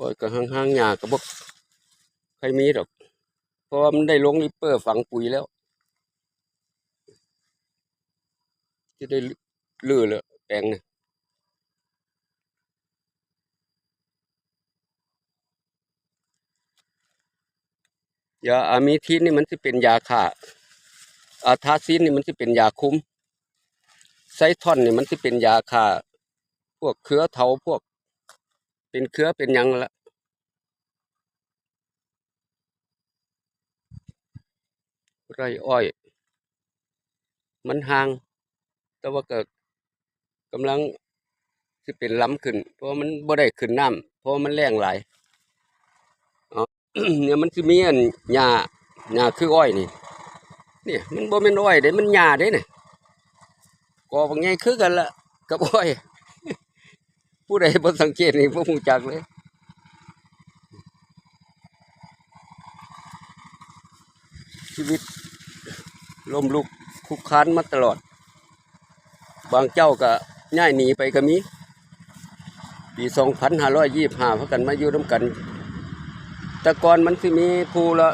ອ້ອຍກໍຫ່າງໆ ຫຍ້າກໍບໍ່ຄ່ອຍມີດອກ ເພາະວ່າມັນໄດ້ລົງລິບເປີຝັງປຸຍແລ້ວ ຊິໄດ້ຮື້ແລ້ວແປງນີ້. ຢາອາມີທິນນີ້ມັນຊິເປັນຢາຂ້າ ອາທາຊິນນີ້ມັນຊິເປັນຢາຄຸມ ໄຊທອນນີ້ມັນຊິເປັນຢາຂ້າພວກເຄືອເຖົາ ພວກເປັນເຄືອເປັນຫຍັງລະ ໄຮ່ອ້ອຍມັນຫ່າງ ແຕ່ວ່າກໍກຳລັງຊິເປັນລຳຂຶ້ນ ເພາະວ່າມັນບໍ່ໄດ້ຂຶ້ນນ້ຳ ເພາະວ່າມັນແລ້ງຫຼາຍ. ເອີ ນີ້ມັນຊິມີອັນຫຍ້າ ຫຍ້າຄືອ້ອຍນີ້ ນີ້ມັນບໍ່ແມ່ນອ້ອຍເດ້ ມັນຫຍ້າເດ້ນີ້ ກໍບັກໃຫຍ່ຄືກັນລະກັບອ້ອຍ. ຜູ້ໃດບໍ່ສັງເກດນີ້ບໍ່ຮູ້ຈັກເລີຍ. ຊີວິດລົ້ມລຸກຄຸກຄານມາຕະຫຼອດ ບາງເຈົ້າກໍຍ້າຍໜີໄປກໍມີ. ປີສອງພັນຫ້າຮ້ອຍຊາວຫ້າ ພາກັນມາຢູ່ນຳກັນ ແຕ່ກ່ອນມັນຊິມີຜູ້ລະ